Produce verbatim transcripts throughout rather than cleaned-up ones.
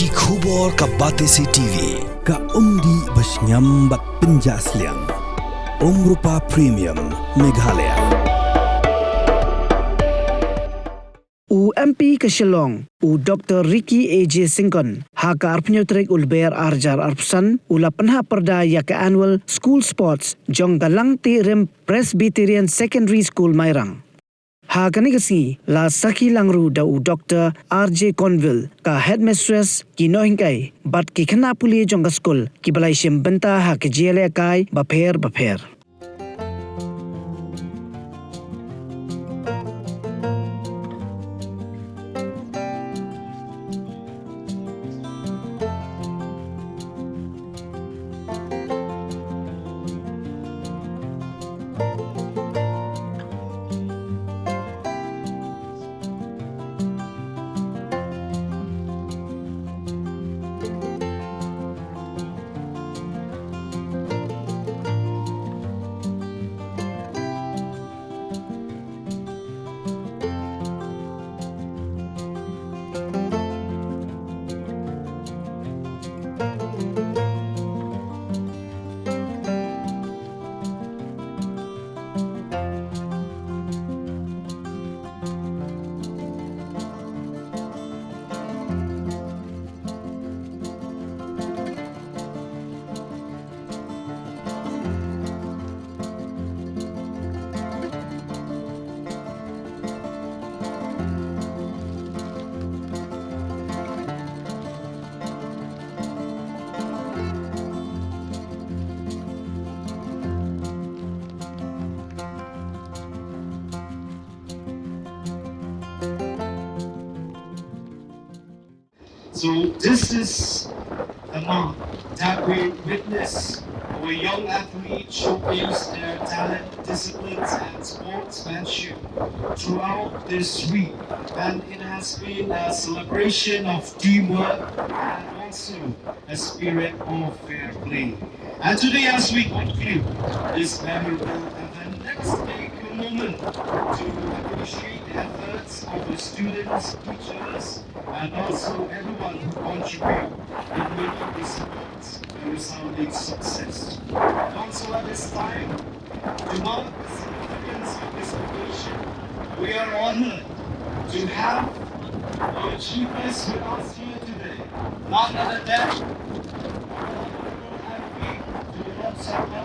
Ki khubor ka Batesi T V, ka umdih ba shngiam bad pynjah sliang. Umrupa Premium, Meghalaya. U M P ka Shillong, u Doctor Ricky A J Syngkon, ha ka arphew tarik u Lber arhajar arphew san, u la pynhap pyrda ïa ka Annual School Sports jong ka Langtierim Presbyterian Secondary School Mairang. Ha kane ka sngi la sakhi lang ruh da u Doctor R J Conville, ka Headmistress, ki nonghikai bad ki khynnah pule jong ka skul, kiba la ïashim bynta ha ki jingïalehkai bapher bapher. So this is the month that we witness our young athletes showcase their talent, disciplines, and sportsmanship throughout this week. And it has been a celebration of teamwork and also a spirit of fair play. And today, as we conclude this memorable event, let's take a moment to appreciate the efforts of the students, teachers, and also everyone who contribute in making this event a resounding success. And also at this time, to mark the significance of this occasion, we are honored to have our chief guest with us here today. None other than our honorable M P to the Lord Sabha,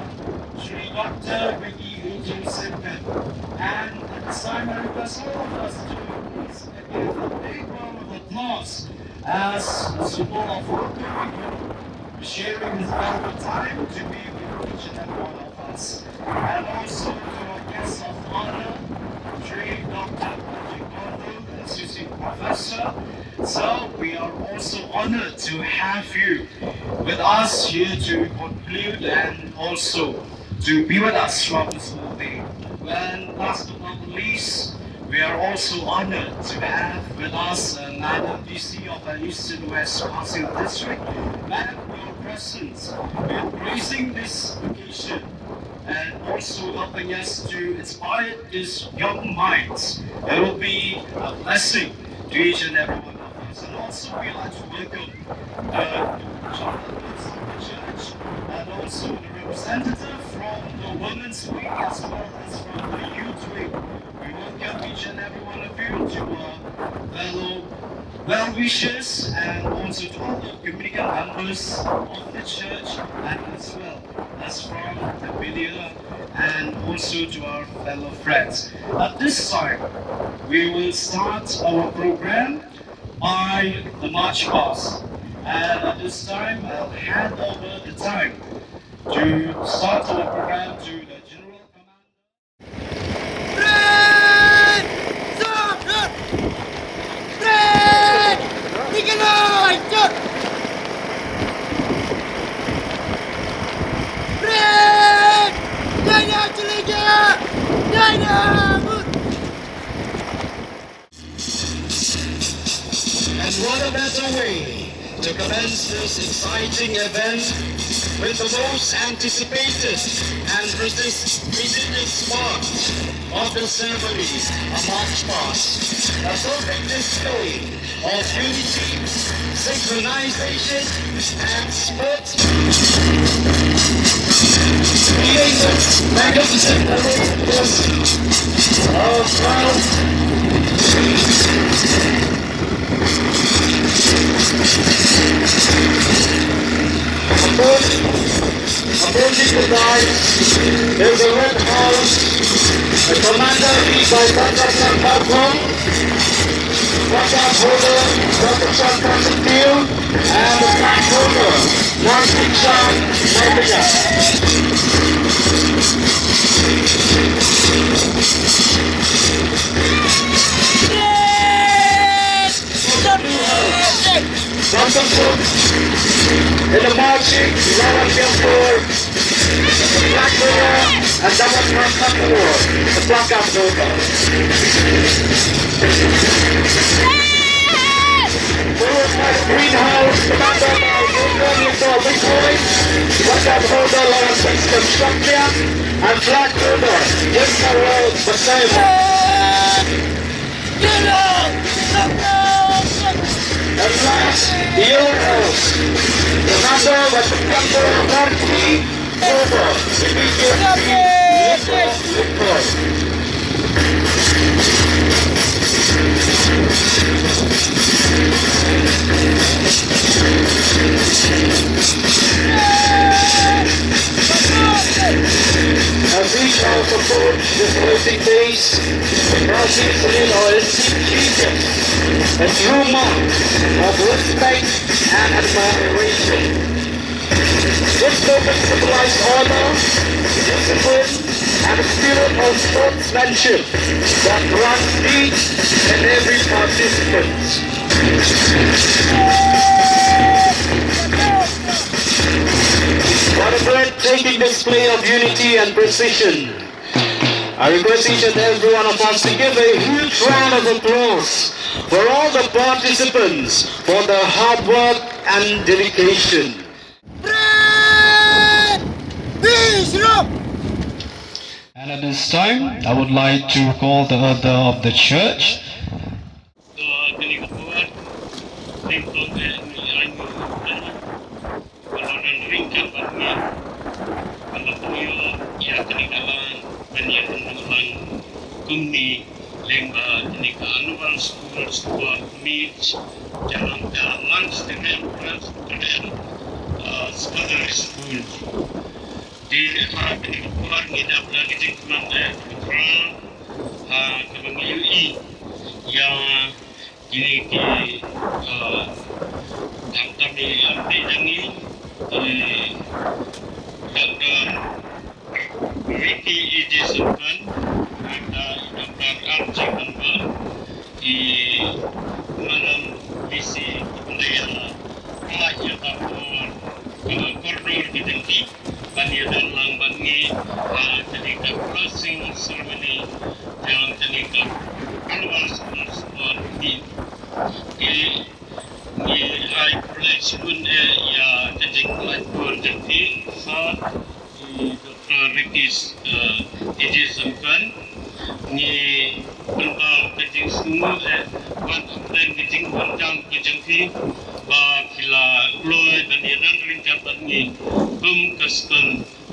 Shri Doctor Ricky A J Syngkon. And at this time, I request all of us to please give a big round of applause as a symbol of welcoming him, sharing his valuable time to be with each and every one of us. And also to our guest of honor, Shri Doctor Patrick Gordon, Associate Professor. So we are also honored to have you with us here to conclude and also to be with us throughout this whole day. And last but not the least, we are also honored to have with us, uh, Madam D C of the Eastern West Khasi Hills District. Madam, your presence in gracing this occasion and also helping us to inspire these young minds, it will be a blessing to each and every one of us. And also, we like to welcome the church and also the representative from the women's wing as well as from the youth wing. We welcome each and every one of you to our fellow well wishers and also to all the community members of the church and as well as from the media and also to our fellow friends. At this time, we will start our program by the march past. And at this time, I'll hand over the time to start our program to the General Commander. And what a better way To commence this exciting event with the most anticipated and prestigious part of the ceremony, a march past, a perfect display of unity, synchronization, and sports. Created magnificent of Approaching the dais is a red horse, a commander led by Doctor Santapong, Doctor Holder, Doctor Santapong, and the flag holder, Martin Chan, Martin. Welcome, folks. In the marching, Lawan Biampur, Black River, and Dawan Rakampur, the Black River. Followed by the Green Horse, commanded by Yukon Yukon Victory, Black River, Lawan Six Construction, and Black River, Yukon Road, Basaima. And last, the Yellow House, commanded by the Commander Marty Cooper, C B J C, Nicholas Victor. As we shall support this amazing days, Brazil Salino is Jesus, a true mark of respect and admiration. This moment symbolizes honor, discipline, and a spirit of sportsmanship that runs deep in every participant. What a breathtaking display of unity and precision. I request each and every one of us to give a huge round of applause for all the participants for their hard work and dedication. And at this time, I would like to call the elder of the church. Ka kane ka por, nyngkong eh ngi ai nguh ïa ka longdon ryngkat bad ngi. Ka la pynïoh ïa kane ka lang ban ïa rung lang kumne lyngba kane ka annual school sport meet, ka lang ka lang student, student, uh, secondary school. Te ha kane ka por ngi dap da ka jingkmen eh ka Trai ha kaba ngi ïohi ïa kine ki, ah, khamtam i M D jong ngi, i Doctor Ricky E J Syngkon, bad i Doctor R J Kambon, i Madam Lucy Kutleya, pynlait ïa ka por kaba kordor ki jong ki ban ïadon lang bad ngi ha kane ka closing ceremony jong kane ka annual school sport meet. Te ngi ai khublei shibun eh ïa ka jingpynlait por jong ki, sa i Doctor Ricky, eh, E J Syngkon. Ngi pynpaw ka jingsngewnguh eh bad ka jingpynjah ka jong phi ba phi la kloi ban ïadon ryngkat bad ngi kum ka skul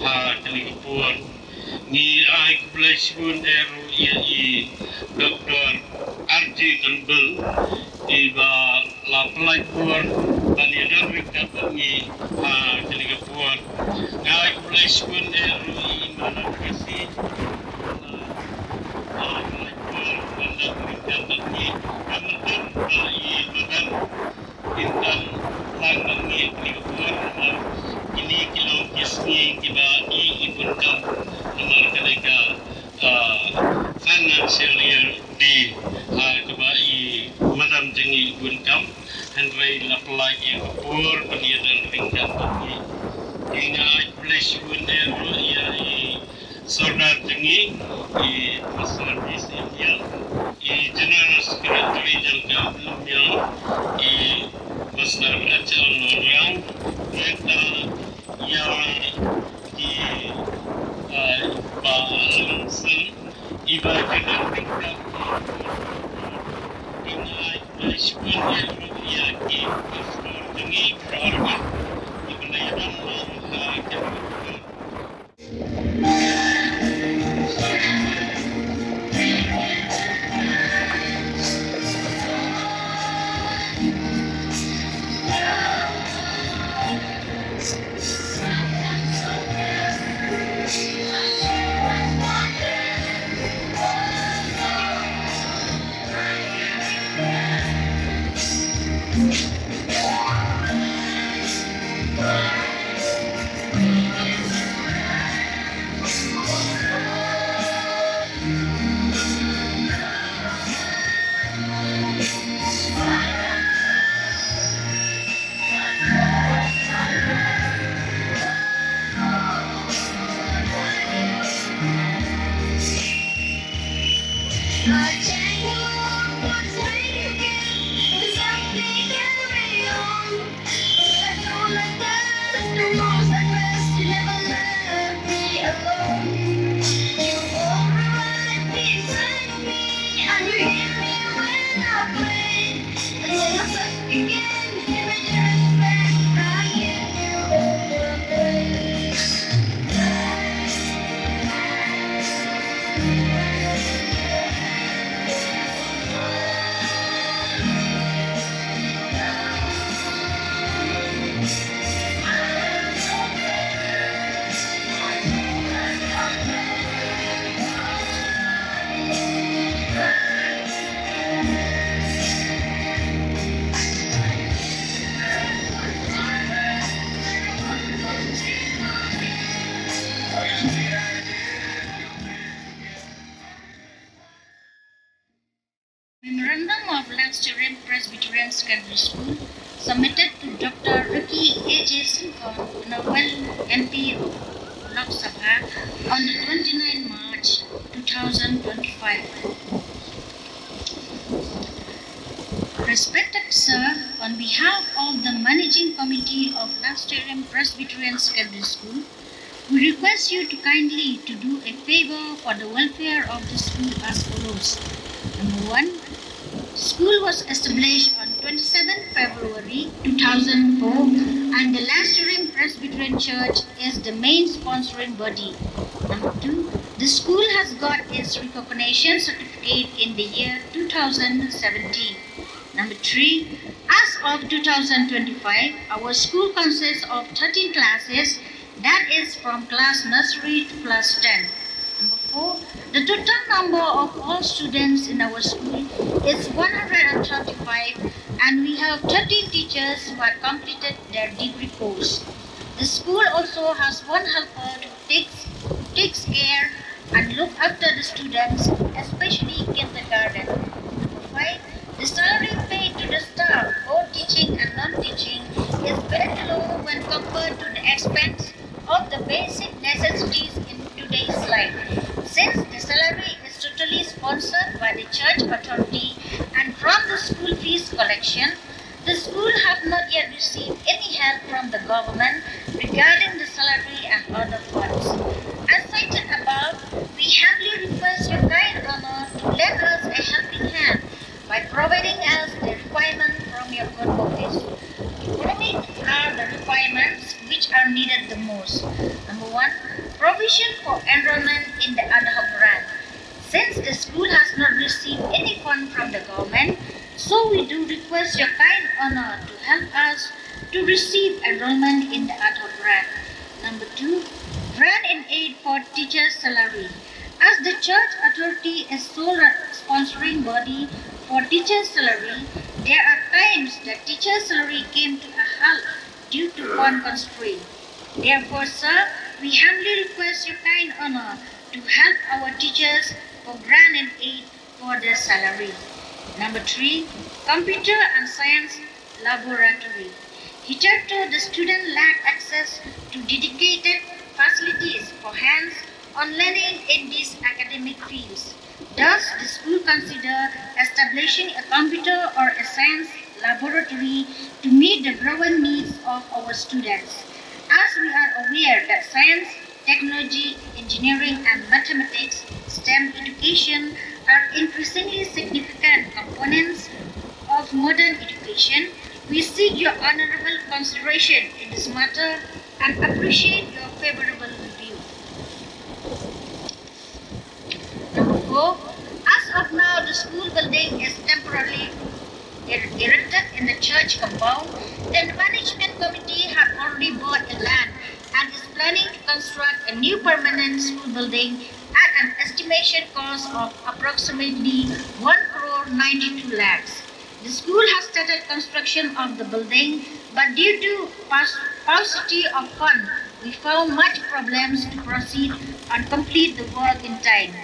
ha kane ka por. Ngi ai khublei shibun eh ruh ïa i Doctor R J Kambon, iba la pynlait por ban ïadon ryngkat bad ngi ha kane ka por. Nga ai khublei shibun eh ruh ïa i Madam Tracy, la pynlait por ban ïadon ryngkat bad ngi. Ka mynta ruh i Madam Intan lang bad ngi ha kane ka por namar kine ki long ki sngi kiba i i bun kam namar kane ka, ah, financial year D, ah, kaba i Madam jong ngi i bun kam. Hynrei la pynlait ïa ka por ban ïadon ryngkat bad ngi. Te nga ai khublei shibun eh ruh ïa i Sordar jong ngi, i Pastor East India, i General Secretary jong ka Lumia, i Pastor Rachel Loriang, Rita Yama, i, uh, Ba Alam Sel, Iba Kinan Tingkap, Tingkap, Tingkap, Tingkap, Tingkap, Tingkap, Tingkap, Tingkap, Memorandum of Langstirem Presbyterian Secondary School submitted to Doctor Ricky A J Syngkon, Honorable M P of Lok Sabha, on the twenty-ninth March two thousand twenty-five. Respected Sir, on behalf of the Managing Committee of Langstirem Presbyterian Secondary School, we request you to kindly to do a favor for the welfare of the school as follows. Number one, school was established on twenty-seventh February two thousand four, and the Langstirem Presbyterian Church is the main sponsoring body. Number two, the school has got its recognition certificate in the year two thousand seventeen. Number three, as of two thousand twenty-five, our school consists of thirteen classes, that is from class nursery to class ten. Number four, the total number of all students in our school is one hundred and thirty-five, and we have thirteen teachers who have completed their degree course. The school also has one helper to takes, takes care and look after the students, especially kindergarten. Number five, the salary paid to the staff, both teaching and non-teaching, is very low when compared to the expense of the basic necessities in today's life. Since the salary is totally sponsored by the church authority and from the school fees collection, the school have not yet received any help from the government regarding the salary and other funds. As cited above, we humbly request your kind honor to lend us a helping hand by providing us the requirement from your good office. The following are the requirements which are needed the most. Number one, provision for enrollment in the ad hoc grant. Since the school has not received any fund from the government, so we do request your kind honor to help us to receive enrollment in the ad hoc grant. Number two, grant in aid for teacher salary. As the church authority is sole sponsoring body for teacher salary, there are times that teacher salary came to a halt due to fund constraint. Therefore, sir, we humbly request your kind honor to help our teachers for grant and aid for their salary. Number three, computer and science laboratory. Hitherto, the student lack access to dedicated facilities for hands-on learning in these academic fields. Thus, the school consider establishing a computer or a science laboratory to meet the growing needs of our students. As we are aware that science, technology, engineering, and mathematics, STEM education, are increasingly significant components of modern education, we seek your honorable consideration in this matter and appreciate your favorable review. Number four, as of now, the school building is temporarily er- erected in the church compound. Then the management committee have already bought the land and is planning to construct a new permanent school building at an estimation cost of approximately one crore ninety-two lakhs. The school has started construction of the building, but due to paus- paucity of fund, we found much problems to proceed and complete the work in time.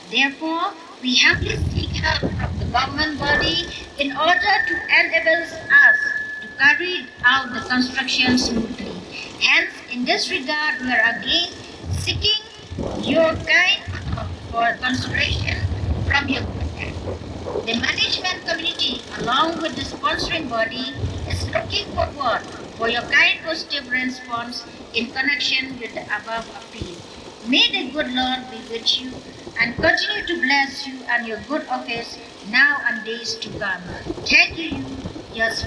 Therefore, we humbly seek help from the government body in order to enable us to carry out the construction smoothly. Hence, in this regard, we are again seeking your kind for consideration from your government. The management committee, along with the sponsoring body, is looking forward for your kind positive response in connection with the above appeal. May the good Lord be with you and continue to bless you and your good office now and days to come. Thank you, yours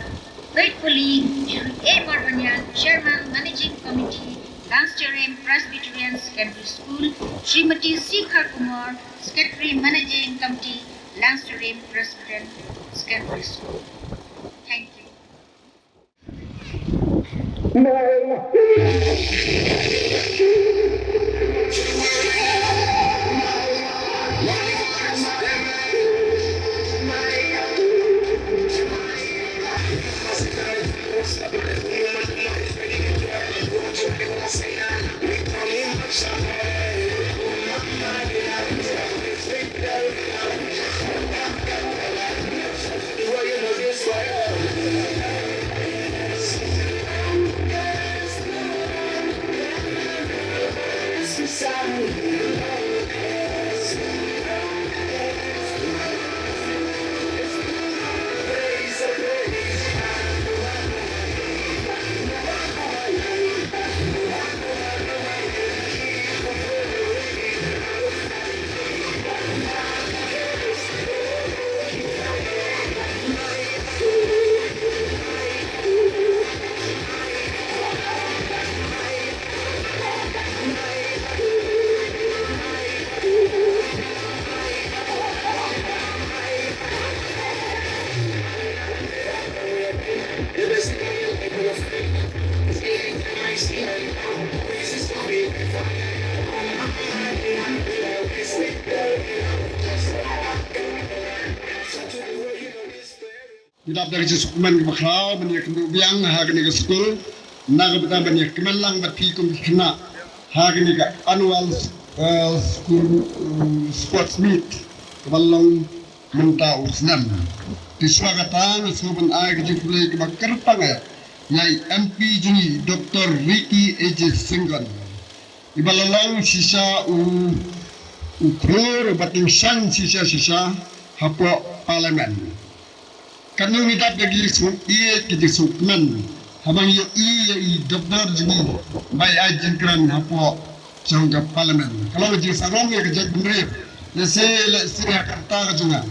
faithfully, Shri A Marbaniang, Chairman, Managing Committee, Langstirim Presbyterian Secondary School, Srimati Sikha Kumar, Secretary, Managing Committee, Langstirim Presbyterian Secondary School. Thank you. Ngi dap da ka jingsngewkmen kaba khraw ban ïakynduh biang ha kane ka skul na ka bynta ban ïakmen lang bad phi kum ki khynnah ha kane ka annual, eh, school, eh, sports meet kaba long mynta u snem. Te shuwa kata nga sngew ban ai ka jingkhublei kaba kyrpang ïa i M P jong ngi Doctor Ricky A J Syngkon. Iba la long shisha u, u khlur uba tyngshaiñ shisha shisha hapoh Parliament. Katno ngi dap da ki jingsngewsih ki jingsngewkmen haba ngi ïohi ïa i Doctor jong ngi ba ai jingkren hapoh jong ka Parliament. Ka long ka jingsarong ïa ka jaitbynriew. Lehse lehse ha ka rta ka jong nga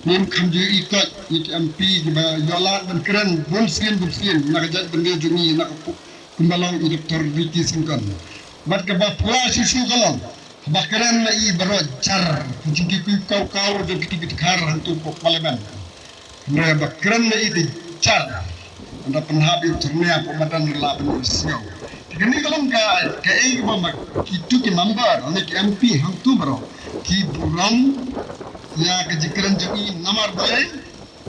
ngim kham ju ïohi koit ïa ki M P kiba ïoh lad ban kren bun sien bun sien na ka jaitbynriew jong ngi na ka pu- kumba long i Doctor Ricky Syngkon. Bad kaba pura shisha ka long ba kren na i baroh jar ka jingkitkhlieh kaw kaw jong kito ki dkhar hangto hapoh Parliament. Hynrei ba kren na i te jar. Ynda pynhap ïa u tyrne hapoh madan la ban ïohsngew. Te kane ka long ka kaei kaba ma kito ki member lane ki M P hangto baroh ki burom ïa ka jingkren jong i namar balei?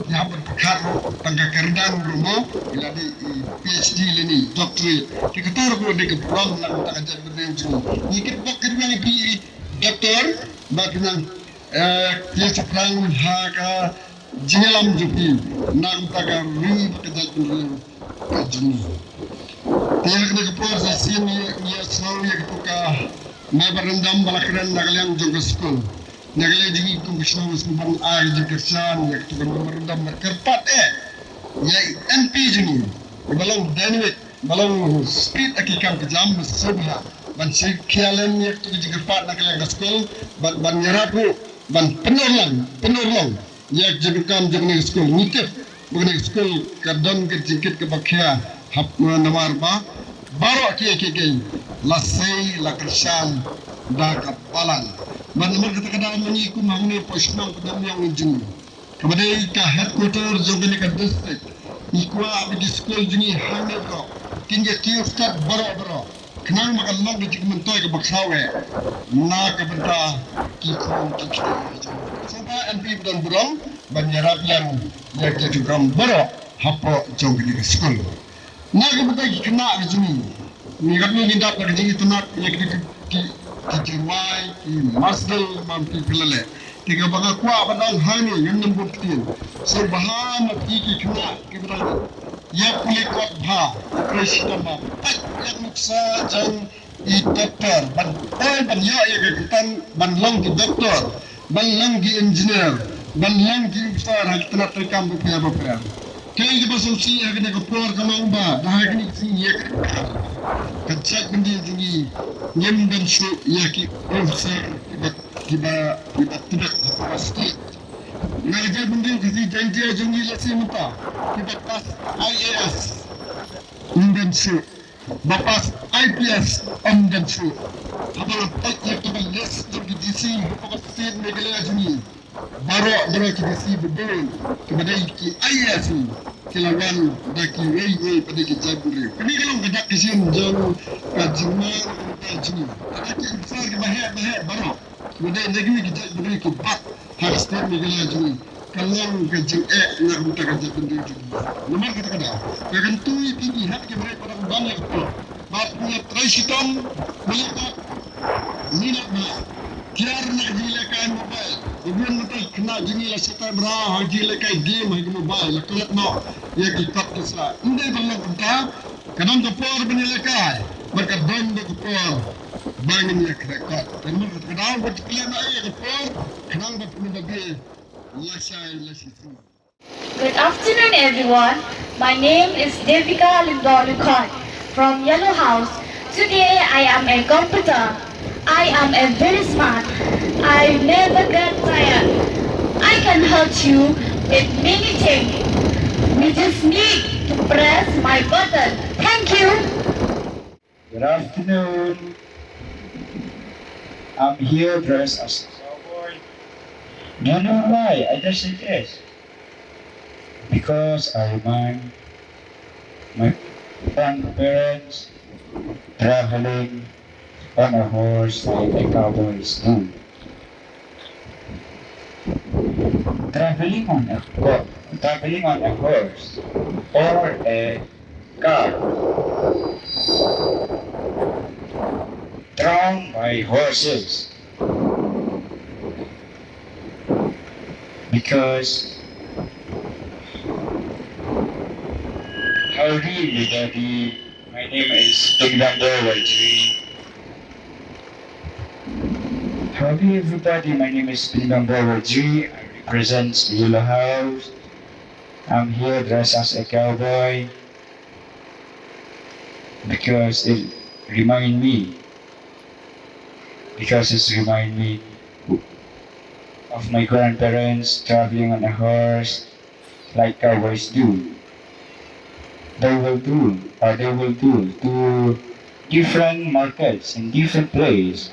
Ïa, haba pyrkhat ruh tang ka kyrdan ruh mo, ïa, dei i P H D lane doctorate. Te kata ruh ka dei ka burom na ka bynta ka jaitbynriew jong ngi. Ngi kitbok kitbang ïa phi i doctor, ba phi nang, eh, ïa shaphrang ha ka jingïalam jong phi na ka bynta ka ri bad ka jaitbynriew ka jong ngi. Te ha kane ka por sa shisien ngi, ngi ïa sngew ïa kato ka memorandum ba la kren na ka liang jong ka skul. Na ka liang jong ngi kum ka shnong sngewbha ai jingkyrshan ïa kato ka memorandum ba kyrpad eh ïa i M P jong ngi, ba long dynamic, ba long speed ha ki kam ki jam, ba sngewbha ban sngewkhia lem ïa ki jingkyrpad na ka liang ka skul, ban, ban ïarap ruh ban pynurlong, pynurlong ïa ki jingkyrkhu jong kane ka skul. Ngi tip ba kane ka skul ka don ka jingkit kaba khia hap, namar ba baroh kiei kiei kiei la sei la kyrshan da ka balang. Bad namar kata ka daw ma ngi kum hangne hapoh shnong Kdamïong jong ngi, kaba dei ka headquarter jong kane ka district, ngi kwah ba ki skul jong ngi hangne baroh kin ïa kiew stad baroh baroh, khnang ba kan long ka jingmyntoi kaba khraw eh na ka bynta ki khun ki kti jong ngi. Sngewbha M P ba don burom ban ïarap ïa ngi ïa ki jingkam baroh hapoh jong kane ka skul. Na ka bynta ki khynnah ka jong ngi, ngi katno ngi dap da ka jingitynnad ïa ki, ki, ki jingrwai, ki marsdel, bad ki phi leh leh. Te kaba nga kwah ban ong hangne, ngan nym bun ktien. Sngewbha ma phi ki khynnah kiba dang ïa pule kot bha, ïa pule shitom bha, peit ïa ka nuksa jong i doktor, ban poi ban ïoh ïa ka kyrteng ban long ki doktor, ban long ki engineer, ban long ki officer ha ki tnat treikam bapher bapher. Kaei kaba sngewsih ha kane ka por ka long ba da ha kine ki sngi ïa ka, ka jaitbynriew jong ngi ngim don shuh ïa ki officer kiba, kiba, kiba tnat ha ka state. Na ka jaitbynriew Khasi Jaiñtia jong ngi lehse mynta kiba pass I A S ym don shuh, ba pass I P S ym don shuh. Haba la peit ïa kaba list jong ki D C hapoh ka state Meghalaya jong ngi, baroh baroh ki D C ba bun kiba dei ki I A S, ki la wan da kiwei kiwei ba dei ki jaitbynriew. Kane ka long ka dak ka shin jong ka jingma ka jingma. Ka dak ki officer kiba heh ba heh baroh kiba dei na kiwei ki jaitbynriew ki bat ha ka state Meghalaya jong ngi. Ka long ka jingeh na ka bynta ka jaitbynriew jong ngi. Namar kata ka daw, nga kyntu ïa phi ki heh ki briew ba dang ban ïa ka por, ba phi ïa trei shitom, ba ïa ka minot ba kiar na ka jingïalehkai mobile. Ba bun mynta ki khynnah jong ngi la shah tei bra ha ka jingïalehkai game ha ka mobile, la klet noh ïa ki kot ki sla. Ym dei ban long kumta. Ka don ka por ban ïalehkai bad ka don ka por ba ngin ïakynduh kot. Te namar kata ka daw, wat klet noh ïa ka por khnang ba phin ïa lashai lashisngi. Good afternoon, everyone. My name is Devika Lyngdoh Lyngkhot from Yellow House. Today I am a computer. I am a very smart. I never get tired. I can help you with many things. You just need to press my button. Thank you. Good afternoon. I'm here dressed as a cowboy. Do you know why I dress like this? Because I remind my grandparents traveling on a horse like the cowboys do. Traveling on a ho-, traveling on a horse or a cart drawn by horses. Because, howdy everybody, my name is Pingdambo Wajri. Howdy everybody, my name is Pingdambo Wajri. I represent the Yellow House. I'm here dressed as a cowboy because it remind me, because it's remind me of my grandparents traveling on a horse like cowboys do. They will do, or they will do to different markets in different place,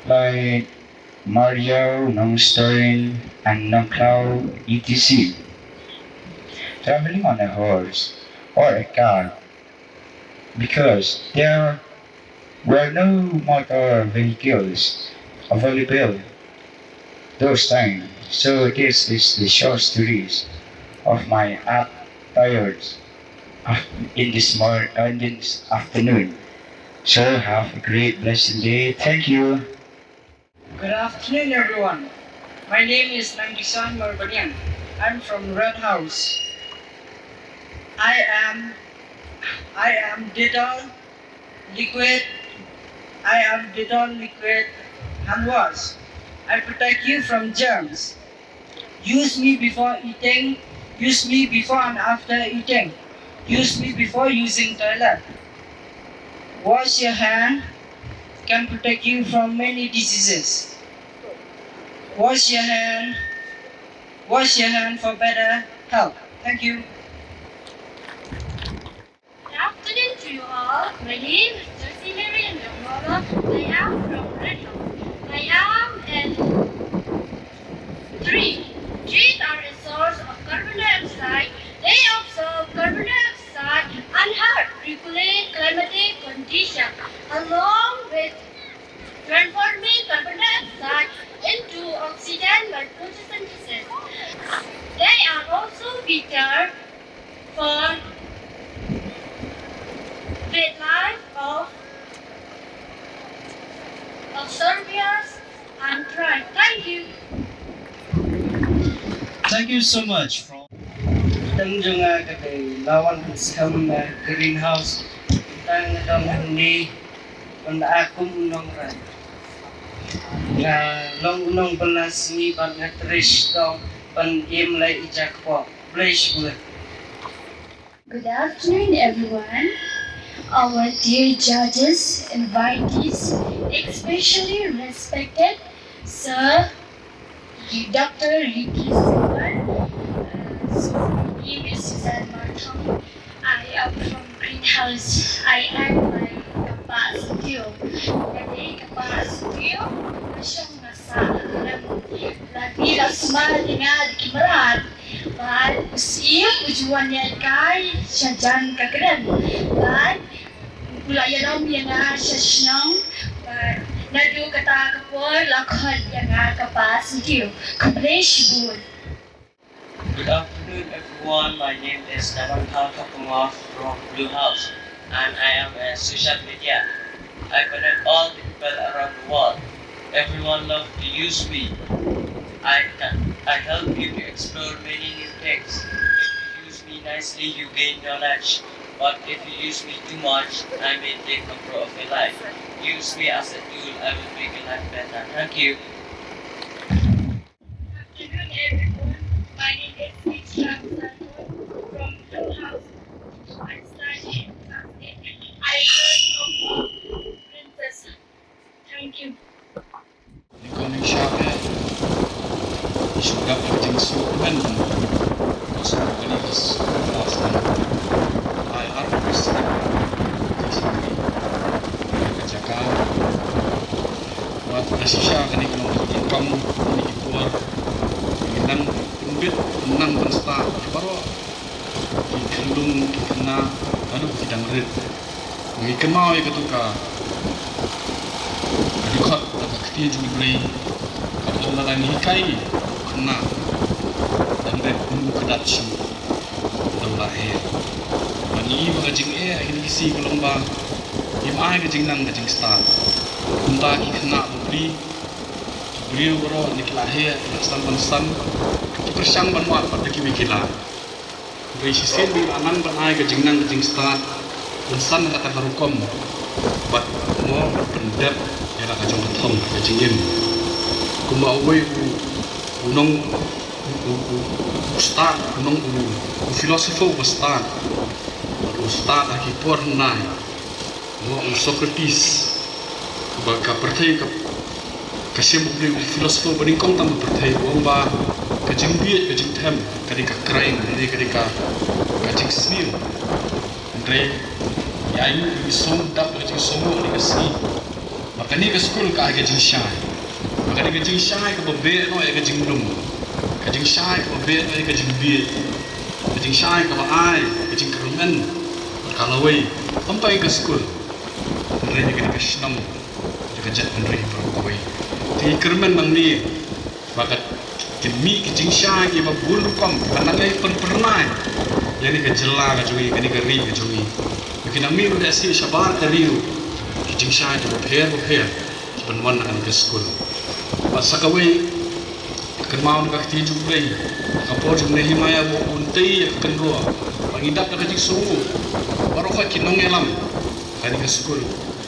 like Mariaw, Nongstoin, and Nongkhlaw, et cetera. Traveling on a horse or a cart, because there were no motor vehicles available those times. So this is the short stories of my attires in this mor-, in this afternoon. So have a great blessed day. Thank you. Good afternoon, everyone. My name is Nangkisan Marbaniang. I'm from Red House. I am, I am Dettol liquid. I am Dettol liquid hand wash. I protect you from germs. Use me before eating, Use me before and after eating. Use me before using toilet. Wash your hand can protect you from many diseases. Wash your hand. Wash your hand for better health. Thank you. Good afternoon to you all. My name is Josie Mary Ndongmolo. I am from Red House. I am an tree. Trees are a source of carbon dioxide. They absorb carbon dioxide and help regulate climatic condition, along with transforming carbon dioxide into oxygen by photosynthesis. They are also vital for the life of observers and thrive. Thank you. Thank you so much. From tang jong nga ka dei Lawan Skhem na greenhouse. Tang dong ni ban akum nong rai. Nga long nong belas ni ban nga trish dong ban im lai ijak po. Bless you. Good afternoon, everyone. Our dear judges, invitees, especially respected Sir Doctor Ricky Singh. Uh, so, my name is Suzanne Marthong. I am from Greenhouse. I am my capacity. Kani capacity. Masa lem la ki la sma ïa nga da ki mrad. Bad u siem u ju wan ïaid kai sha jan ka kren. Bad u la ïalam ïa nga sha shnong. Bad naduh kata ka por la khot ïa nga ka Bah Syntiew. Khublei shibun. Good afternoon, everyone. My name is Daman Khan Kapungwa from Blue House, and I am a social media. I connect all the people around the world. Everyone love to use me. I can, I help you to explore many new things. If you use me nicely, you gain knowledge. But if you use me too much, I may take control of your life. Use me as a tool. I will make your life better. Thank you. Afternoon, everyone. My name is Mishra Sato from Blue House. I study in class eight. I learn from Princess. Thank you. Ni ko ni sha ne. Shu dap ka jingsuk men. Suk ka ni ka suk ka suk. Ai ar ka suk. Ka jaka. Wat ka shisha kane ka long ka kam kane ki por. Ngi nang pynbit, nang pynstad baroh ki khyllung, ki khynnah, haduh ki dang rit. Ngi kynmaw ïa katu ka, ka dkhot da ka ktien jong U Blei. Ka ong lada ngi hikai u khynnah dang rit, un kdat shuh. Dang la eh. Ba ngi i ba ka jingeh ha kine ki sngi ka long ba ngim ai ka jingnang ka jingstad. Kumta ki khynnah bapli, ki briew baroh ne ki la heh, ki la san ban san, ki pyrshang ban wad pat da kiwei ki lad. Hynrei shisien ba ngi la nang ban ai ka jingnang ka jingstad, ban san ha kata ka rukom, bad mo ban pyndep ïa la ka jong ka thong ka jingim. Kumba uwei u, u nong u, u, u, u stad, u nong u, u philosopher uba stad. Bad u stad ha ki por hyndai. Mo u Socrates. Ba ka pyrthei ka, ka shem u philosopher ba nyngkong tam ka pyrthei u ong ba ka jingbieit ka jingthem ka dei ka crime, ka dei ka, ka jingsniew. Hynrei ïa aïu ngi sngewdap ka jingsngew ka dei ka sngi. Ba kane ka skul ka ai ka jingshai. Ba kane ka jingshai kaba beh noh ïa ka jinglum. Ka jingshai kaba beh noh ïa ka jingbieit. Ka jingshai kaba ai ka jingkyrmen bad ka lawei. Ym tang ïa ka skul, hynrei ïa kane ka shnong, ïa ka jaitbynriew baroh kawei. Te ngi kyrmen nangne ba ka, kin mih ki jingshai kiba bun rukom, kiba nang ïai pynphyrnai ïa kane ka jylla ka jong ngi, kane ka ri ka jong ngi. Ba kin nang mih ruh lehse shabar ka ri ruh ki jingshai kiba pher ba pher. Ban wan na kane ka skul. Bad sa kawei, kynmaw na ka ktien jong U Blei, ka por jong u Nehemiah ba un tei ïa ka kynroh. Ba ngi dap da ka jingsngew. Baroh khoit ki nongïalam kane ka skul,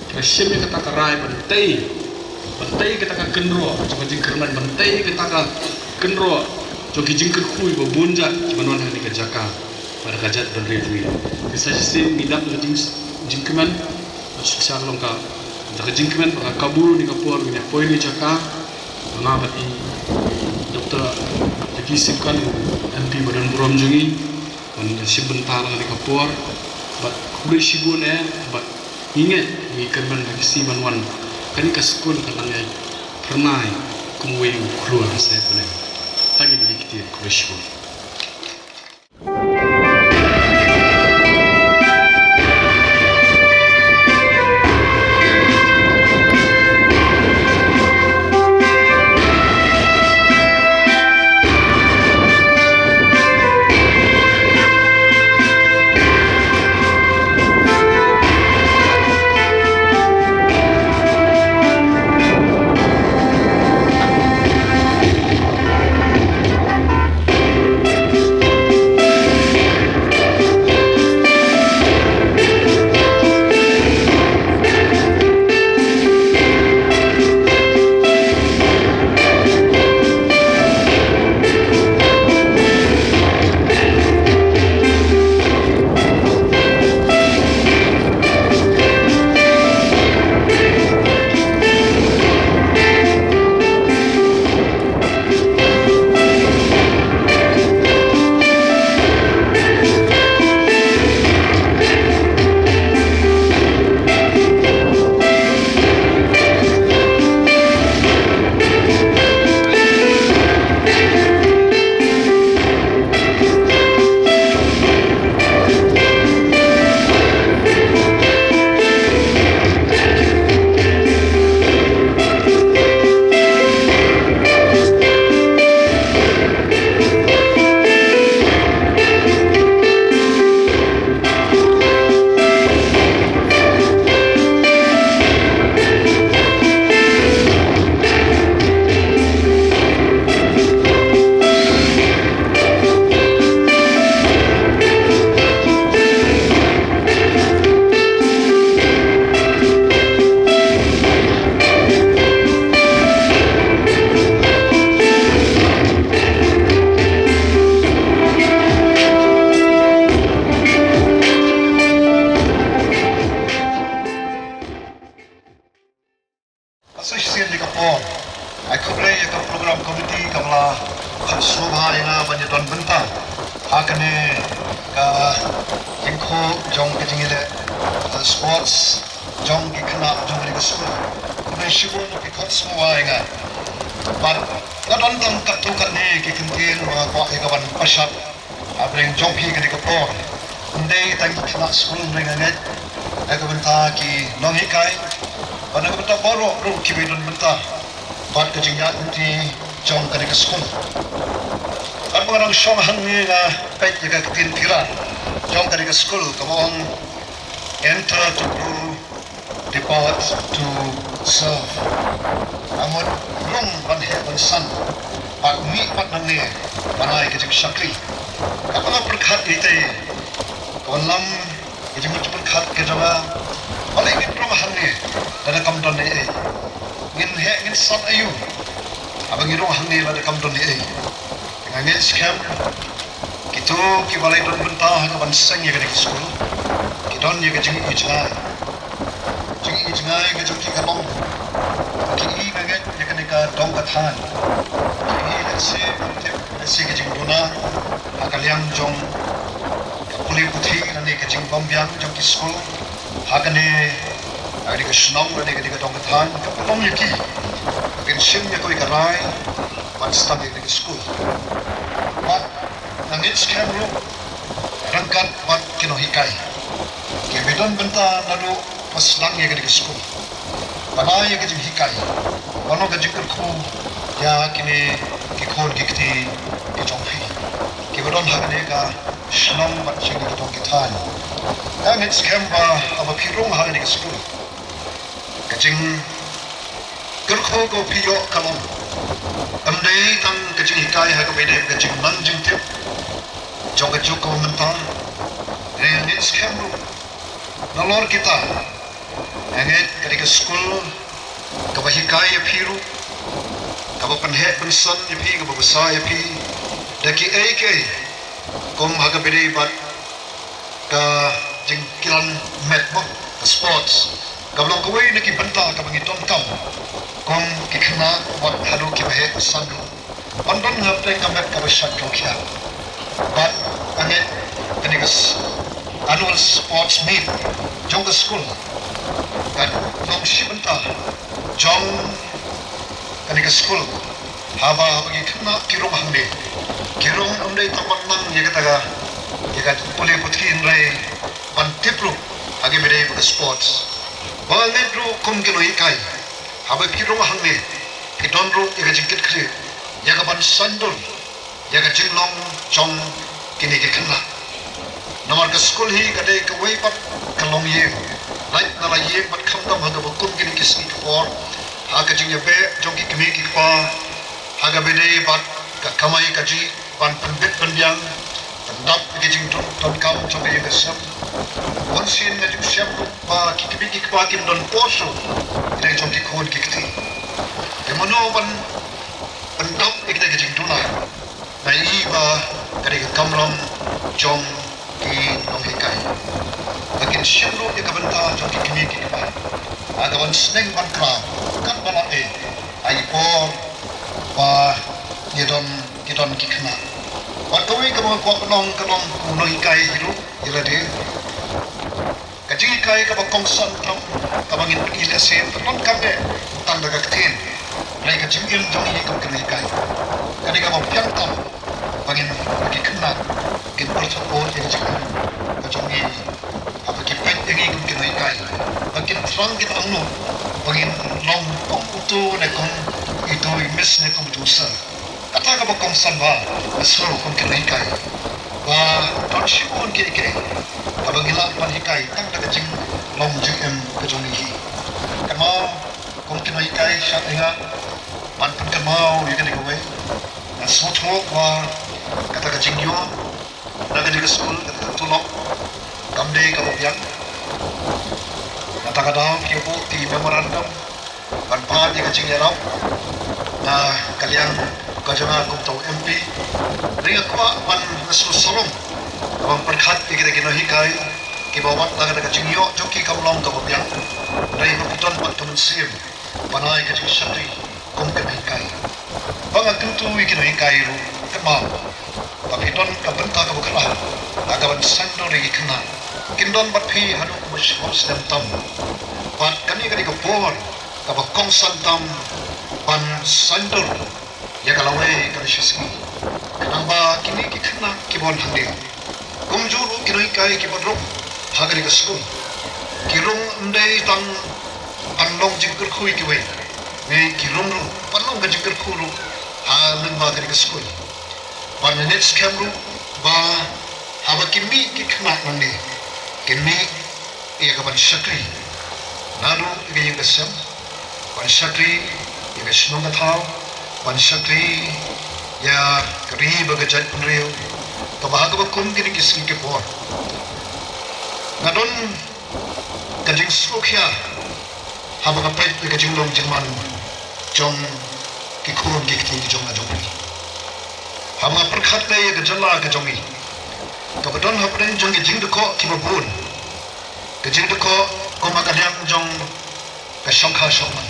ki la shim ïa kata ka rai ban tei, ban tei kata ka kynroh, jong ka jingkyrmen ban tei kata ka kynroh. jong ki jingkyrkhu ba bun jait kiban wan ha kane ka jaka bad ha ka jaitbynriew jong ngi. Te sa shisien ngi dap da ka jing, jingkmen, bad shisha long ka, da ka jingkmen bad ka kabu ha kane ka por ngin ïa poi ha kane ka jaka. Nga bad i Doctor Jackie Singkon, M P ba don burom jong ngi, ban shim bynta ha kane ka por. Bad khublei shibun eh, bad ngi ngeit, ngi kyrmen ha ka sngi ban wan, kane ka skul kan nang ïa phyrnai kum uwei u khlur ha shnong bneng. Tang kine ki ktien, khublei shibun. Ka shisien kane ka por, ai khublei ïa ka program committee kaba la khot sngewbha ïa nga ban ïa don bynta ha kane ka jingkhuid jong ka jingïaleh, uh, sports jong ki khynnah jong kane ka skul. Khublei shibun ki khot sngewbha ïa nga. Bad nga don tang katto katne ki kyntien ba nga kwah ïa ka ban pynshai ha pdeng jong phi kane ka por. Ym dei tang ki khynnah skul, hynrei nga ngeit na ka bynta ki nonghikai, bad na ka bynta baroh ruh kiba don bynta bad ka jingïaid lynti jong kane ka skul. Katba nga dang shong hangne nga peit ïa ka ktien pila jong kane ka skul kaba ong, "Enter to do, depart to serve." Nga mut rung ban heh ban san, bad mih pat nangne ban ai ka jingshakri. Katba nga pyrkhat ïa itei, ka wallam ka jingmut pyrkhat ka jong nga, balei ngin rung hangne lada kam don ei ei? Ngin heh ngin san aïu haba ngi rung hangne lada kam don ei ei? Nga ngeit skhem kito kiba la don bynta ha ka ban seng ïa kane ka skul ki don ïa ka jingïohi jngai. Jingïohi jngai ka jong ki ka long, ki i, nga ngeit, ïa kane ka dong ka thaiñ. Ki i lehse ban tip lehse ka jingduna ha ka liang jong ka pule puthi lane ka jingbym biang jong ki skul ha kane, ha kane ka shnong lane kane ka dong ka thaiñ, kaba long ïa ki ban shim ïa kawei ka rai ban sdang ïa kane ka skul. Bad nga ngeit skhem ruh ryngkat bad ki nonghikai kiba don bynta naduh ba sdang ïa kane ka skul ban ai ïa ka jinghikai, ban long ka jingkyrkhu ïa kine ki khun ki kti ki jong phi kiba don ha kane ka shnong bad jong kine ki dong ki thaiñ. Nga ngeit skhem ba haba phi rung ha kane ka skul, ka jingkyrkhu kaba phi ïoh ka long, ym dei tang ka jinghikai ha kaba ïadei bad ka jingnang jingtip jong ka juk kaba mynta, hynrei nga ngeit skhem ruh nalor kita, nga ngeit ka dei ka skul kaba hikai ïa phi ruh, kaba pynheh pynsan ïa phi, kaba bsa ïa phi, Da kiei kiei kum ha kaba ïadei bad ka jingkylliang met mo, ka sports, ka long kawei na ki bynta kaba ngi donkam kum ki khynnah wat haduh kiba heh san ruh. Ban don hapdeng ka met kaba shait kaba khiah. Bad ha kane ka annual sports meet jong ka skul, ka long shi bynta jong kane ka skul. Haba, haba ki khynnah ki rung hangne, ki rung ym dei tang ban nang ïa kata ka, ïa ka pule puthi, hynrei ban tip ruh ha kaba ïadei bad ka sports. Ba ngeit ruh kum ki nonghikai, haba ki rung hangne, ki don ruh ïa ka jingkit khlieh ïa ka ban saiñdur ïa ka jinglong jong kine ki khynnah. Namar ka skul hi ka dei kawei pat ka longïing, lait na la ïing bad khamtam ha kaba kum kine ki sngi ki por, ha ka jingïabeh jong ki kmie ki kpa ha kaba ïadei bad ka kamai kajih, ban pynbit pynbiang, pyndap ïa ka jingdonkam jong ka ïing ka sem. Bunsien nga ju shem ruh ba ki kmie ki kpa kim don por shuh ïa la jong ki khun ki kti. Te mano ban pyndap ïa kita ki jingduna? Nga i ba ka dei ka kamram jong ki nonghikai ba kin shim ruh ïa ka bynta jong ki kmie ki kpa ha ka ban sneng ban khraw katba lah eh ha ki por ba ngi don, ki don ki khynnah. Bad kawei kaba nga kwah ban ong ka long u nonghikai hi ruh ïa lade. Ka jinghikai kaba kongsan tam kaba ngin pyni lehse, ka donkam eh tang da ka ktien, hynrei ka jingim jong ngi kum ki nonghikai ka dei kaba biang tam ba ngin, ba ki khynnah kin pyrshah ïa ka jingim ka jong ngi. Haba ki peit ïa ngi kum ki nonghikai, ba kin thrang, kin angnud ba ngin long kum uto ne kum ito i miss ne kum uto i sir. Kata kaba kongsan ba nga sngew kum ki nonghikai, ba don shibun kiei kiei kaba ngi lah ban hikai tang da ka jinglong jingim ka jong ngi hi. Kynmaw kum ki nonghikai, shah ïa nga ban pynkynmaw ïa kane kawei. Nga sngewthuh ba kata ka jingïoh na kane ka skul, kata ka tulop, kam dei kaba biang. Nangta ka daw ki buh ki memorandum ban pan ïa ka jingïarap na ka liang ka jong nga kum uta u M P. Hynrei nga kwah ban, nga sngewsarong ban pyrkhat ïa kita ki nonghikai kiba wat la kata ka jingïoh jong ki kam long kaba biang, hynrei ba ki don bad ka mynsiem ban ai ka jingshakri kum ki nonghikai. Ba nga kyntu ïa ki nonghikai ruh, kynmaw ba phi don ka bynta kaba khraw ha ka ban saiñdur ïa ki khynnah. Kin don bad phi haduh kaba shibun snem tam. Bad kane ka dei ka por kaba kongsan tam ban saiñdur ïa ka lawei ka la shisngi. Khnang ba kine ki khynnah kiba wan hangne, kumjuh ruh ki nonghikai kiba rung ha kane ka skul, ki rung ym dei tang ban long jingkyrkhu ïa kiwei, ne ki rung ruh ban long ka jingkyrkhu ruh ha lyngba kane ka skul. Ban lyndet skhem ruh ba haba ki mih ki khynnah nangne, kin mih ïa ka ban shakri naduh ïa ka ïing ka sem, ban shakri ïa ka shnong ka thaw, ban shakri ïa ka ri bad ka jaitbynriew. Kaba ha kaba kum kine ki sngi ki por, nga don ka jingsngewkhia haba nga peit ïa ka jinglong jingman jong ki khun ki kti ki jong nga jong phi. Haba nga pyrkhat ïa ka jylla ka jong ngi, kaba don hapdeng jong ki jingdkoh kiba bun, ka jingdkoh kum ha ka liang jong ka shongkha shongman.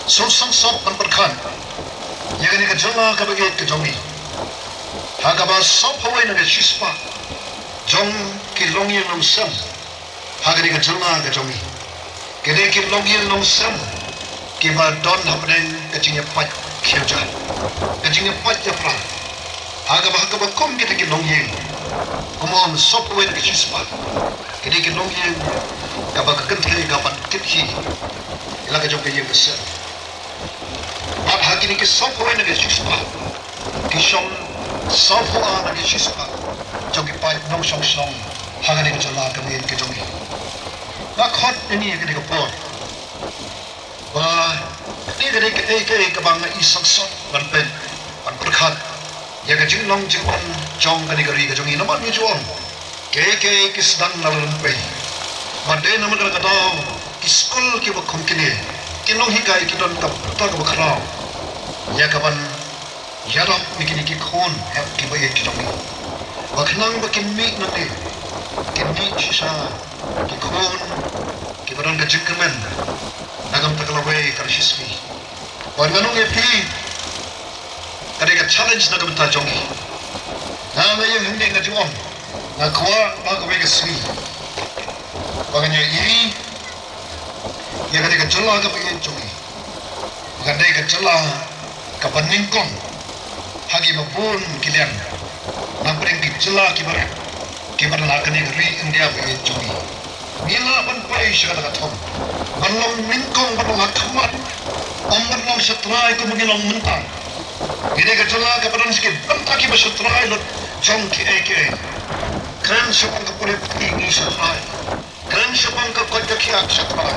Sngewsangsot ban pyrkhat ïa kane ka jylla kaba ïeit ka jong ngi, ha kaba sawphew wei na ka shispah jong ki longïing longsem ha kane ka jylla ka jong ngi, ki dei ki longïing longsem kiba don hapdeng ka jingïapait khiewjah, ka jingïapait ïapra. Ha kaba, ha kaba kum kita ki longïing, kumba ong, sawphew wei na ka shispah, ki dei ki longïing kaba ka kynthei ka ban kit hi ïa la ka jong ka ïing ka sem. Bad ha kine ki sawphew wei na ka shispah, ki shong sawphew ar na ka shispah jong ki paid nongshong shnong ha kane ka jylla ka mien ka jong ngi. Nga khot ïa ngi ha kane ka por ba kane ka dei kaei kaei kaba nga i sangsot ban peit, ban pyrkhat ïa ka jinglong jingman jong kane ka ri ka jong ngi. Namar ngi ju ong, kiei kiei ki sdang na la lynpei. Bad dei namar kata ka daw ki skul kiba kum kine, ki nonghikai ki don ka bynta kaba khraw ïa ka ban ïarap ïa kine ki khun hep kiba ïeit ki jong ngi, ba khnang ba kin mih nangne, kin mih shisha ki khun kiba don ka jingkyrmen na ka bynta ka lawei ka shisngi. Bad ngan ong ïa phi, ka dei ka challenge na ka bynta jong ngi. Nga nga ïeng hangne nga ju ong, nga kwah ba kawei ka sngi ba ngan ïohi ïa kane ka jylla kaba ïeit jong ngi, ka dei ka jylla kaba nyngkong ha kiba bun ki liang, na pdeng ki jylla kiba rit kiba don ha kane ka ri India ba ïeit jong ngi. Ngi lah ban poi sha kata ka thong, ban long nyngkong, ban long ha khmat, ym ban long shatrai kumba ngi long mynta. Ngi dei ka jylla kaba don sha ki bynta kiba shatrai lut jong kiei kiei. Kren shaphang ka pule puthi ngi shatrai. Kren shaphang ka koit ka khiah shatrai.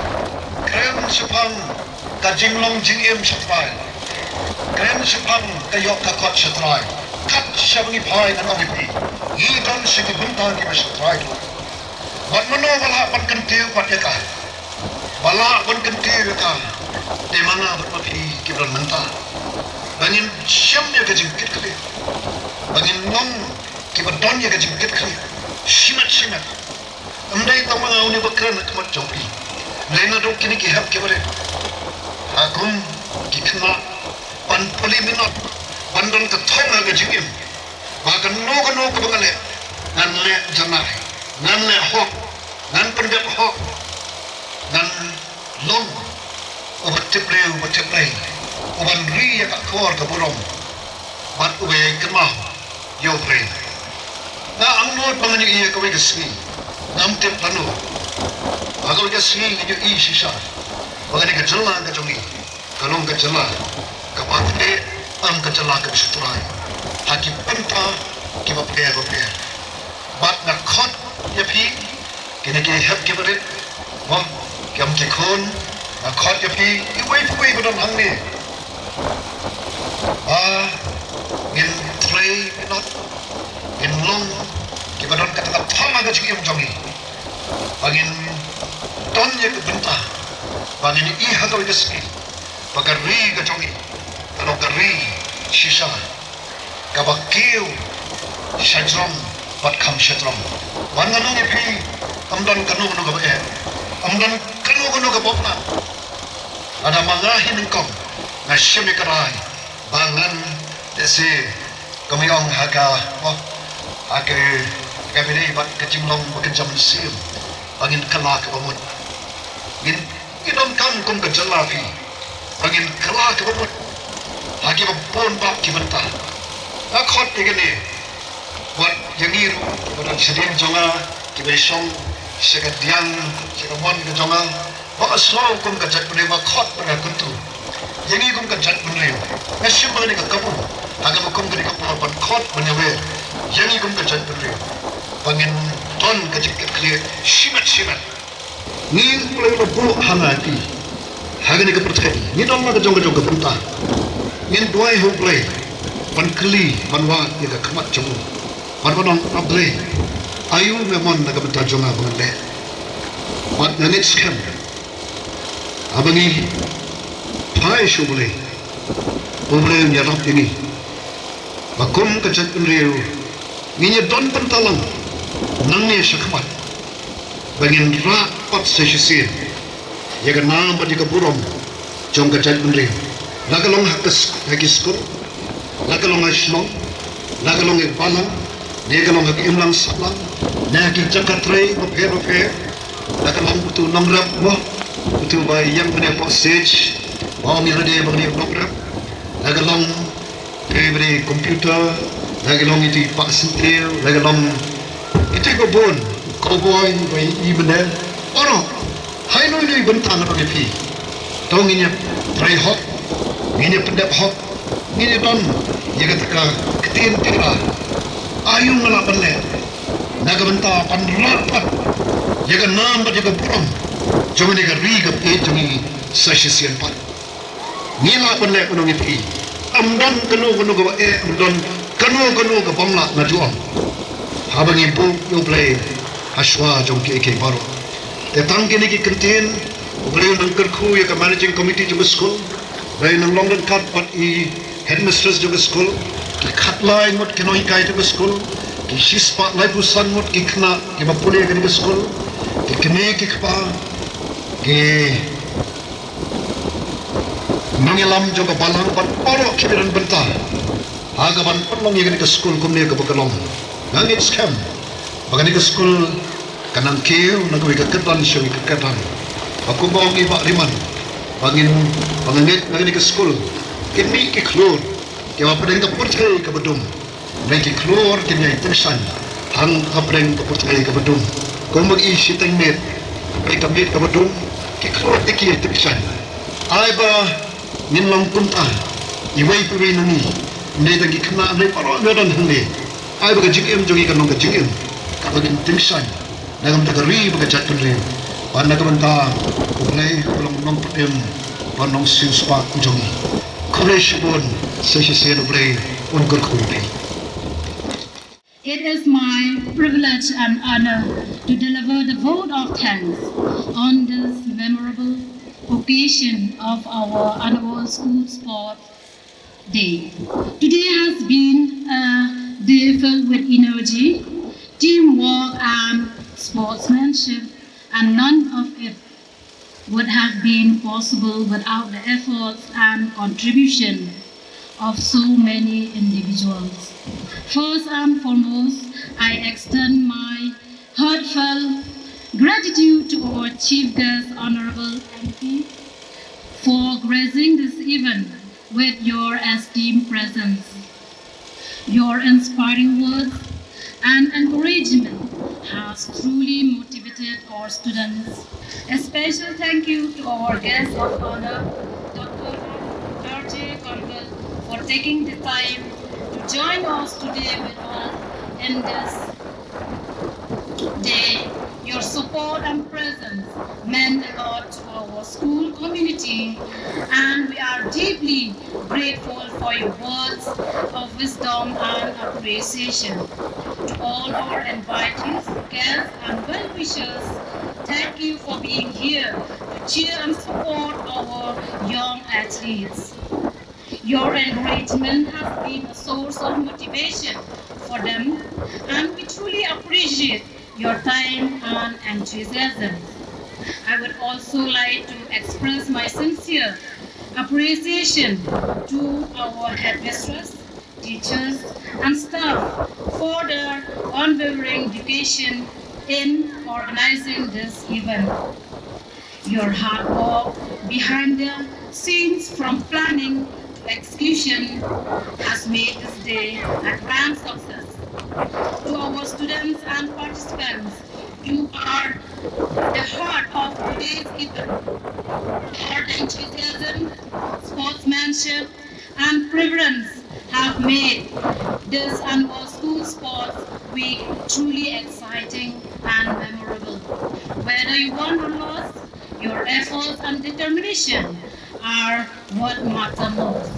Kren shaphang ka jinglong jingim shatrai. Kren shaphang ka ïoh ka kot shatrai. Kat shaba ngi phai ngan ong ïa phi, ngi don sha ki bynta kiba shatrai lut. Wat mano ba lah ban kyntiew pat ïa ka, ba lah ban kyntiew ïa ka, te ma nga bad ma phi kiba don mynta, ba ngin shem ïa ka jingkitkhlieh, ba ngin long kiba don ïa ka jingkitkhlieh shimet shimet. Ym dei tang ma nga une ba kren ha khmat jong phi, hynrei naduh kine ki hep kiba rit, ha kum ki khynnah, ban pule minot, ban don ka thong ha ka jingim, ba kano kano kaba ngan leh, ngan leh janai, ngan leh hok, ngan pyndep hok, ngan long uba tip briew uba tip Blei, uban ri ïa ka akor ka burom bad uba ïai kynmaw ïa U Blei. Nga angnud ba ngan ïohi ïa kawei ka sngi, ngam tip lano, ha kawei ka sngi ngin ïohi shisha ba kane ka jylla ka jong ngi ka long ka jylla kaba khleh, ym ka jylla kaba shatrai ha ki bynta kiba pher bapher. Bad nga khot ïa phi, kine ki hep kiba rit, mo, ki ong ki khun, nga khot ïa phi iwei pa iwei ba don hangne, ba ngin trei minot, ngin long kiba don kata ka thong ha ka jingim jong ngi, ba ngin don ïa ka bynta ba ngin ïohi ha kawei ka sngi ba ka ri ka jong ngi ka long ka ri shisha, kaba kiew shajrong bad kham shajrong. Wan, ngan ong ïa phi, ym don kano kano kaba eh, ym don kano kano kaba pynah. Lada ma nga hi nyngkong, nga shim ïa ka rai ba ngan lehse, kumba ong ha ka, oh, ha ka, ka bynta bad ka jinglong ba kan jam mynsiem, ba ngin kylla kaba mut. Ngin, ngin ym donkam kum ka jylla phi, ba ngin kylla kaba mut ha kiba bun bah ki bynta. Nga khot ïa kane wat ïa ngi ruh kiba don shadien jong nga, kiba shong sha ka diang, sha ka mon ka jong nga, ba nga sngew kum ka jaitbynriew, nga khot bad nga kyntu ïa ngi kum ka jaitbynriew. Nga shim ba kane ka kabu ha kaba kum kane ka por ban khot ban ïawer ïa ngi kum ka jaitbynriew, ba ngin don ka jingkitkhlieh shimet shimet. Ngi, U Blei u la buh ha ngi ha kane ka pyrthei, ngi don la ka jong ka jong ka bynta. Ngin duwai ha U Blei ban kylli, ban wad ïa ka khmat jong u, ban ong, A Blei, aïu me mon na ka bynta jong nga ba ngan leh? Bad nga ngeit skhem haba ngi phai sha U Blei, U Blei un ïarap ïa ngi ba kum ka jaitbynriew ngin ïa don bynta lang nangne shakhmat, ba ngin rah pat sa shisien ïa ka nam bad ïa ka burom jong ka jaitbynriew, la ka long ha ka s-, ha ki skul, la ka long ha shnong, la ka long ha balang, ne ka long ha ka imlang sahlang, ne ha ki jaka trei bapher bapher, la ka long utu nongrep, mo, utu ba ïeng mynne hapoh stage, ba ong ïa lade ba nga dei u nongrep, la ka long Te ba dei computer, la ka long iti i pah syntiew, la ka long iti ba bun, cowboy ba i mynne. Oro, ha ino ino i bynta nga ong ïa phi, to ngin ïa trei hok, ngin ïa pyndep hok, ngin ïa don ïa kata ka ktien Pyrshah. Aïu nga lah ban leh na ka bynta ban rah pat ïa ka nam bad ïa ka burom jong kane ka ri ka pyrthei jong ngi sa shisien pat. Ngi lah ban leh kumno ngi phi. Ym don kano kano kaba eh, ym don kano kano kaba ym lah, nga ju ong. Haba ngi buh ïa U Blei ha shuwa jong kiei kiei baroh. Te tang kine ki kyntien, U Blei un nang kyrkhu ïa ka managing committee jong ka skul, U Blei un nang long ryngkat bad i headmistress jong ka skul, ki khatlai ngut ki nonghikai jong ka skul, ki shispah laiphew san ngut ki khynnah kiba pule ha kane ka skul, ki kmie ki kpa, ki nongïalam jong ka balang bad baroh kiba don bynta ha kaban pynlong ïa kane ka skul kumne kaba ka long. Nga ngeit skhem ba kane ka skul kan nang kiew na kawei ka kyrdan sha kawei ka kyrdan. Ba kumba ong i Bah Riman, ba ngin, ba nga ngeit ba kane ka skul kin mih ki khlur kiba hapdeng ka pyrthei kaba dum. Hynrei ki khlur kin ïai tyngshaiñ hapdeng ka pyrthei kaba dum. Kumba i shiteng miet, hapdeng ka miet kaba dum, ki khlur ki ïai tyngshaiñ. Ai ba ngin long kumta, iwei pa iwei na ngi, ne tang ki khynnah ne baroh ba don hangne. Ai ba ka jingim jong ngi kan long ka jingim kaba kin tyngshaiñ na ka bynta ka ri bad ka jaitbynriew, bad na ka bynta U Blei uba long u nongpynim bad u nongsiewspah jong ngi. Khublei shibun, sa shisien U Blei un kyrkhu ïa phi. It is my privilege and honor to deliver the vote of thanks on this memorable occasion of our annual school sports day. Today has been a day filled with energy, teamwork, and sportsmanship, and none of it would have been possible without the efforts and contribution of so many individuals. First and foremost, I extend my heartfelt gratitude to our chief guest, Honorable M P, for gracing this event with your esteemed presence. Your inspiring words and encouragement has truly motivated our students. A special thank you to our guest of honor, Doctor R J Kanwal, for taking the time to join us today with us in this day. Your support and presence meant a lot to our school community, and we are deeply grateful for your words of wisdom and appreciation. To all our invitees, guests, and well wishers, thank you for being here to cheer and support our young athletes. Your encouragement has been a source of motivation for them, and we truly appreciate your time and enthusiasm. I would also like to express my sincere appreciation to our headmistress, teachers, and staff for their unwavering dedication in organizing this event. Your hard work behind the scenes, from planning to execution, has made this day a grand success. To our students and participants, you are the heart of today's event. Your enthusiasm, sportsmanship, and perseverance have made this annual school sports week truly exciting and memorable. Whether you won or lost, your efforts and determination are what matter most.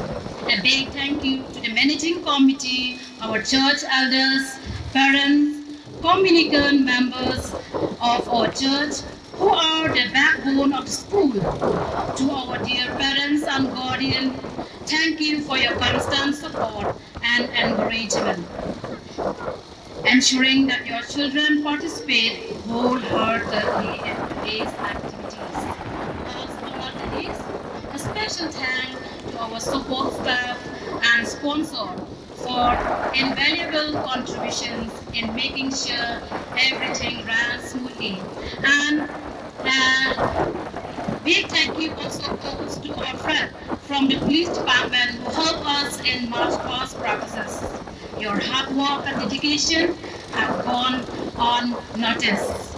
A big thank you to the managing committee, our church elders, parents, communicant members of our church, who are the backbone of the school. To our dear parents and guardians, thank you for your constant support and encouragement, ensuring that your children participate wholeheartedly in today's activities. Last but not the least, a special thanks to our support staff and sponsor for invaluable contributions in making sure everything ran smoothly. And a big thank you also goes to our friend from the police department who helped us in march past practices. Your hard work and dedication have gone unnoticed.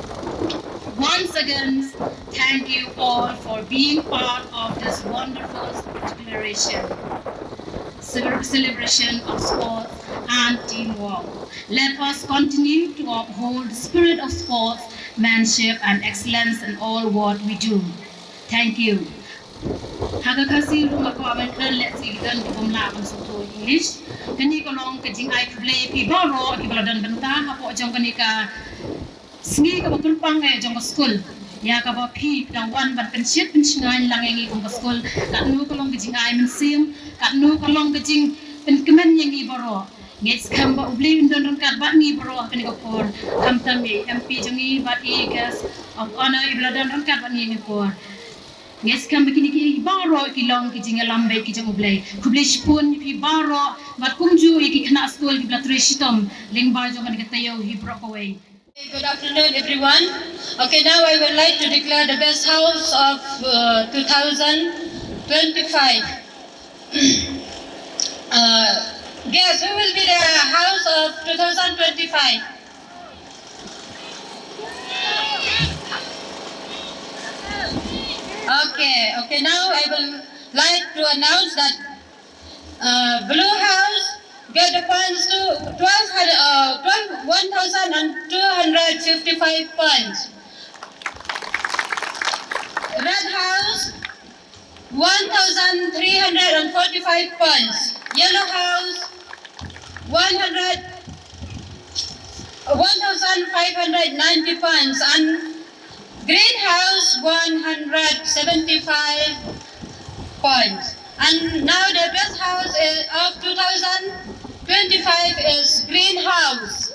Once again, thank you all for being part of this wonderful declaration, celebra- celebration of sports and teamwork. Let us continue to uphold the spirit of sportsmanship and excellence in all what we do. Thank you. Ha ka Khasi ruh nga kwah ban kren lehse ki don ki bym lah ban sngewthuh English. Kane ka long ka jingai khublei ïa phi baroh kiba la don bynta hapoh jong kane ka sngi kaba kyrpang eh jong ka skul. Ïa kaba phi dang wan ban pynshit pynshngaiñ lang ïa ngi kum ka skul, katno ka long ka jingai mynsiem, katno ka long ka jingpynkmen ïa ngi baroh. Ngeit skhem ba U Blei un don ryngkat bad ngi baroh ha kane ka por, khamtam ïa i M P jong ngi bad i Guest of Honour iba la don ryngkat bad ngi ha kane ka por. Ngeit skhem ba kine ki baroh ki long ki jingïalam bad ki jong U Blei. Khublei shibun ïa phi baroh bad kumjuh ïa ki khynnah skul kiba la trei shitom lyngba jong kane ka taïew hi baroh kawei. Good afternoon, everyone. Okay, now I would like to declare the best house of uh, two thousand twenty-five. Uh, guess who will be the house of two thousand twenty-five? Okay, okay, now I will like to announce that uh, blue house get the points to twelve hundred, uh, twelve, one thousand and two hundred fifty-five points. Red house, one thousand three hundred forty-five points. Yellow house, one hundred, one thousand five hundred ninety points. And green house, one hundred seventy-five points. And now the best house is, of two thousand twenty-five is green house.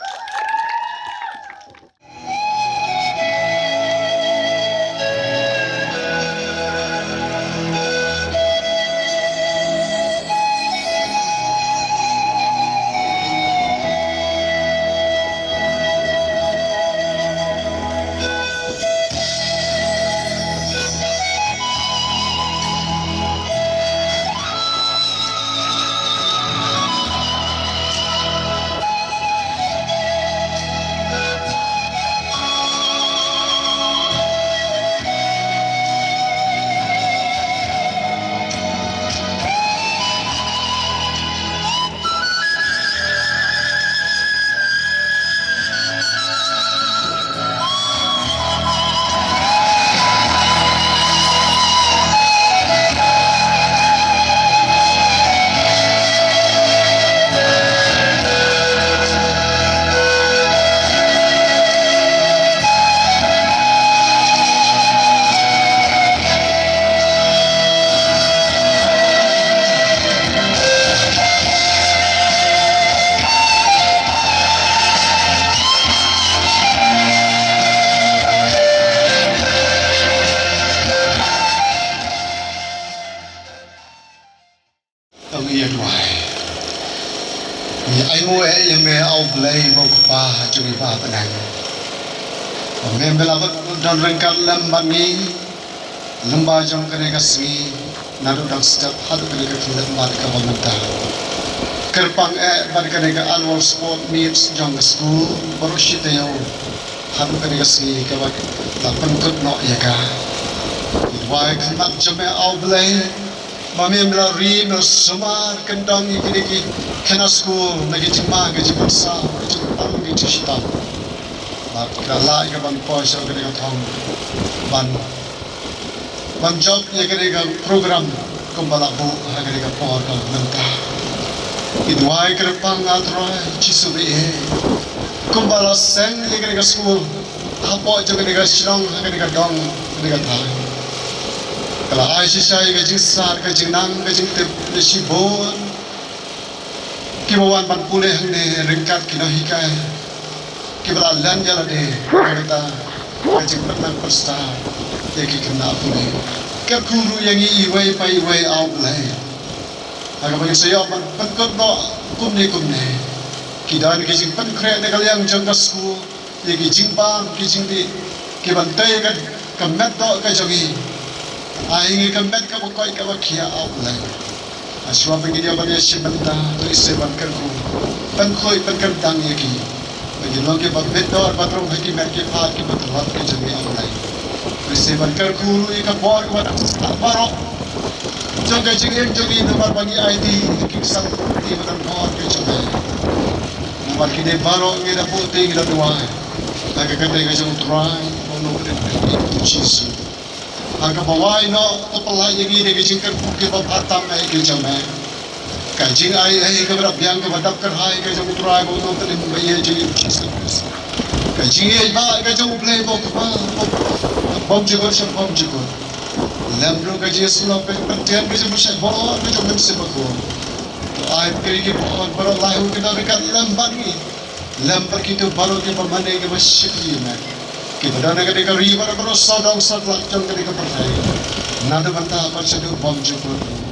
Tang ïa duwai. Ngi ainguh ïa me, A U Blei, ba u Kpa jong ngi ba ha bneng. Ba me me la don ryngkat lem bad ngi lyngba jong kane ka sngi, naduh dang step haduh kane ka khyllipmat kaba mynta. Kyrpang eh bad kane ka annual sport meet jong ka skul baroh shi taïew haduh kane ka sngi kaba la pynkut noh ïa ka. Ngi duwai khmat jong me, A U Blei, ba me me la ri, me la sumar kyndong ïa kine ki khynnah skul na ki jingma, ki jingpynsaw, ki jingpang, ki jingshitom. Bad ka lah ïa ka ban poi sha kane ka thong ban ban jop ïa kane ka program kumba la buh ha kane ka por ka mynta. Ngi duwai kyrpang, A Trai Jisu baieit, kumba la seng ïa kane ka skul hapoh jong kane ka shnong, ha kane ka dong, kane ka thaiñ. Ka la ai shisha ïa ka jingsat, ka jingnang, ka jingtip ïa shibun kiba wan ban pule hangne ryngkat ki nonghikai kiba la len ïa lade, ka mut ka jingpynlang pynstad ïa ki khynnah pule. Kyrkhu ruh ïa ngi iwei pa iwei, A U Blei, ha kaba ngin sa ïoh ban pynkut noh kumne kumne. Ki don ki jingpynkhreh na ka liang jong ka skul, ïa ki jingbam ki jingdih, ki ban tei ka, ka met doh ka jong ngi. Ai ngi ka met kaba koit kaba khiah, A U Blei. Hashwa ba ngin ïa ban ïashim bynta, to Isu ban kyrkhu, pynkhuid pynkyntang ïa ki, ba ngin long kiba met doh bad rung ha ki met ki phad kiba tlot ki jong ngi, A U Blei. To Isu ban kyrkhu ruh ïa ka bor kaba dang sah baroh jong ka jingim jong ngi, namar ba ngi aiti ha ki ksang ki ba dang bor ki jong ngi. Namar kine baroh ngi da buh, ngi da duwai ha ka kyrteng ka jong U Trai, U Nongpynim, U Jisu. Ha kaba wai noh, to pynlait ïa ngi da ki jingkyrkhu kiba bha tam eh ki jong me. Ka jingai ei kaba dap biang kaba dap kyrhai ka jong U Trai bad U Nongpynim ba ïeit jong ngi U Jisu Khrist. Ka Jingïeit ba ka jong U Blei ba u kpa bymjukut sha bymjukut. Lem ruh ka jingïasyllok ka jong u Mynsiem Bakhuid. To ai ba ki briew baroh lai u ki don ryngkat lem bad ngi. Lem bad kito baroh kiba mane kiba shakri ïa me. Kiba don ha kane ka ri bad baroh sawdong sawtlak jong kane ka pyrthei. Naduh mynta bad shaduh bymjukut.